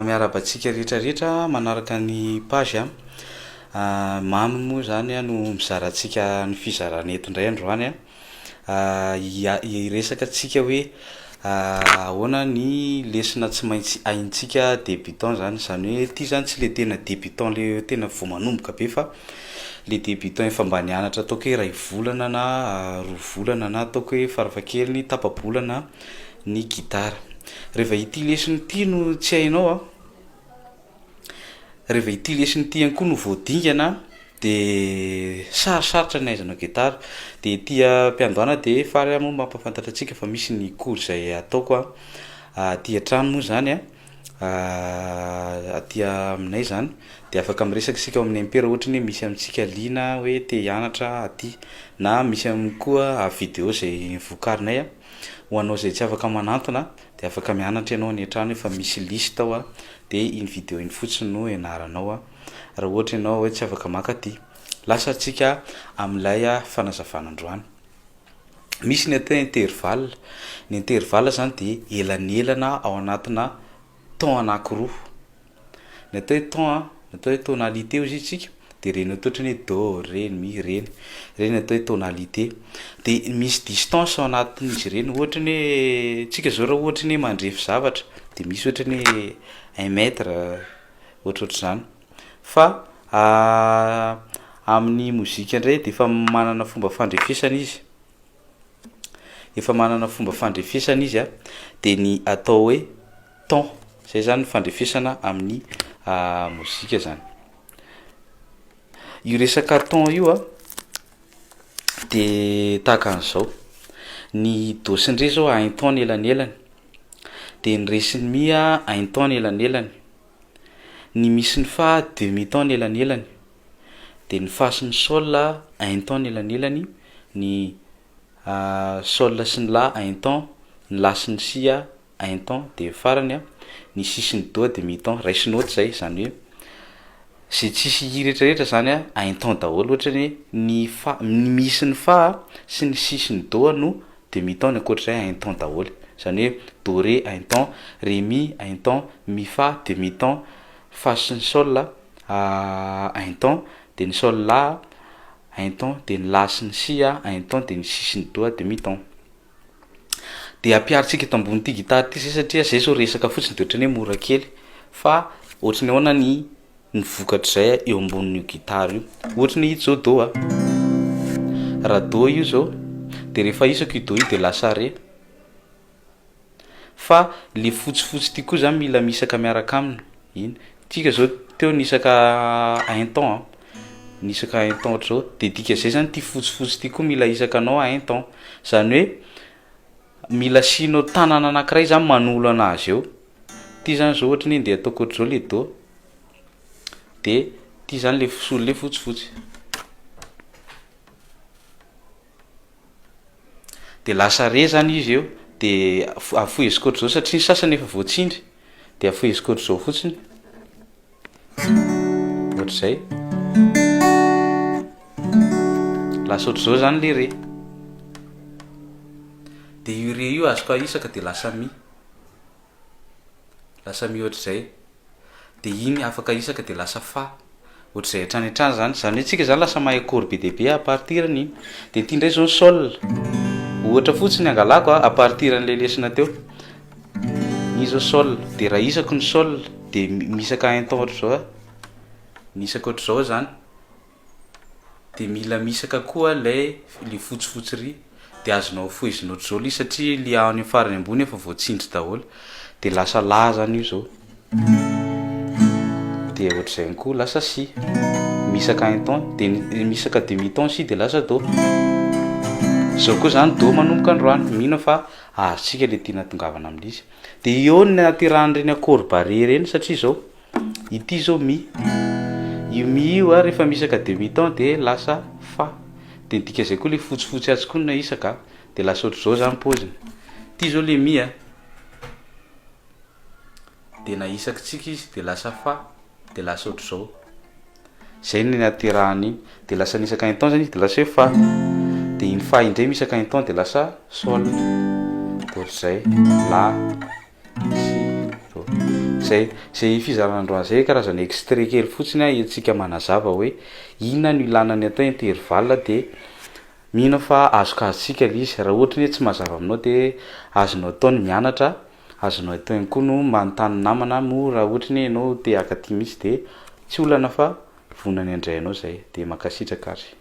Miarahaba antsika rehetra rehetra manaraka ny page a. Mamy moa zany no mizara antsika ny fizarana eto indray androany a. Hiresaka antsika hoe ahoana ny lesona tsy maintsy haintsika débutant zany, zany hoe ity zany tsy le tena débutant le tena vao manomboka be fa le débutant efa mba nianatra ataoko hoe iray volana na roa volana na ataoko hoe farafahakeliny tapa-bolana ny gitara. Reheva ity lesona ity no tsy hainao a, reheva ity lesona ity ihany koa no voadingana de sarosarotra ny ahaizanao gitara. De ety am-piandohana de faly aho moa mampahafantatra antsika fa misy ny cours izay ataoko a aty an-trano moa zany a, aty aminay zany de afaka miresaka isika ao amin'ny MP raha ohatra ny hoe misy amintsika liana hoe te hianatra aty na misy ihany koa video zay vokarinay a. Ho anao izay tsy afaka manantona dia afaka mianatra ianao any an-trano efa misy liste ao dia iny video iny fotsiny no ianaranao raha ohatra ianao hoe tsy afaka maka aty. Lasa antsika amin'ilay fanazavana androany. Misy ny atao hoe intervalle. Ny intervalle zany dia elanelana ao anatina ton anankiroa. Ny atao hoe ton an, ny atao hoe tonalité hozy isika de ireny atao ohatran'ny hoe do, re, mi, ireny, ireny atao hoe tonalité. De misy distance ao anatin'izy ireny ohatra ny hoe tsika zao raha ohatra ny hoe mandrefy zavatra de misy ohatra ny hoe un mètre ohatrohatr'izany fa amin'ny mozika indray de efa manana fomba fandrefesana izy, efa manana fomba fandrefesana izy a de ny atao hoe ton, zay zany ny fandrefesana amin'ny mozika zany. Io resaka ton io a de tahaka an'izao, ny do sy ny re zao un ton ny elanelany, de ny re sy ny mi a un ton ny elanelany, ny mi sy ny fa demi ton ny elanelany, de ny fa sy ny sol un ton ny elanelany, ny sol sy ny la un ton, ny la sy ny si a un ton, de farany a ny si sy ny do demi ton, raiso note zay, zany hoe zay tsisy i rehetrarehetra zany a un ton daholo ohatra ny hoe ny fa ny mi sy ny fa sy ny si sy ny do no demi ton, ny ankoatr'izay un ton daholo, zany hoe do ré un ton, ré mi un ton, mi fa demi ton, fa sy ny sol un ton, de ny sol la un ton, de ny la sy ny si un ton, de ny si sy ny do demi ton. De ampiharintsika eto ambonin'ity gitara ity zay satria zay zao resaka fotsiny de ohatran'ny hoe mora kely fa ohatran'ny ahoana ny ny vokatr'izay eo ambonin'io gitara io. Ohatra ny hoe ito zao do a, raha do io zao de rehefa isako io do io de lasa ré, fa le fotsifotsy ty koa zany mila misaka miaraka aminy, iny tsika zao teo nisaka un ton a, nisaka un ton ohatr'izao de dikan'izay zany ty fotsifotsy ty koa mila isaka anao un ton, zany hoe mila asianao tanana anankiray zany manolo anazy eo, ty zany zao ohatry ny hoe ndeha ataoko ohatr'izao le do de ty zany le solo le fotsifotsy. De lasa re zany izy eo de afoheziko ohatr'izao satria ny sasany efa voatsindry de afoheziko ohatr'izao fotsiny ohatr'izay, lasa ohatr'izao zany le re, de io re io azoko ahisaka de lasa mi, lasa mi ohatr'izay. de iny afaka isaka de lasa fa, ohatr'izay hatrany hatrany zany, zany hoe tsika zany lasa mahay accord be dia be à partir an'iny, de ity ndray zao ny sol, ohatra fotsiny angalako a, à partir an'le lesona teo, iny zao sol, de raha isako ny sol de misaka un ton ohatr'izao aho, misaka ohatr'izao zany. De mila misaka koa lay le fotsifotsy ry de azonao afohezina ohatr'izao le izy satria le any amin'ny farany ambony efa voatsindry daholo de lasa la zany io zao de ohatr'izay ihany koa lasa si misaka un ton de misaka demi ton si de lasa do, zao koa zany do manomboka androany, mino aho fa azontsika le tiana atongavana amin'izy de eo no nahaterahan'ireny accord barré ireny satria zao Ity zao mi. Io mi io a rehefa misaka demi ton de lasa fa. De ny dikan'izay koa le fotsifotsy atsy koa no nahisaka de lasa ohatr'izao zany paoziny. Ity zao le mi a. De nahisakitsika izy de lasa fa de lasa ohatr'izao. Zay no nahaterahany iny. De lasa nisaka un ton zany izy de lasa hoe fa. De iny fa indray misaka un ton de lasa sol. De ohatr'izay la. Zay zay fizarana androany zay karazana extrait kely fotsiny a entintsika manazava hoe inona no ilana ny atao intervalle de mino aho fa azokazontsika le izy. Raha ohatra ny hoe tsy mazava aminao de azonao atao ny mianatra, azonao atao ihany koa no manontany namana moa raha ohatra ny hoe ianao te haka aty mihitsy de tsy olana fa vonona ny handray anao zahay de mankasitraka ary.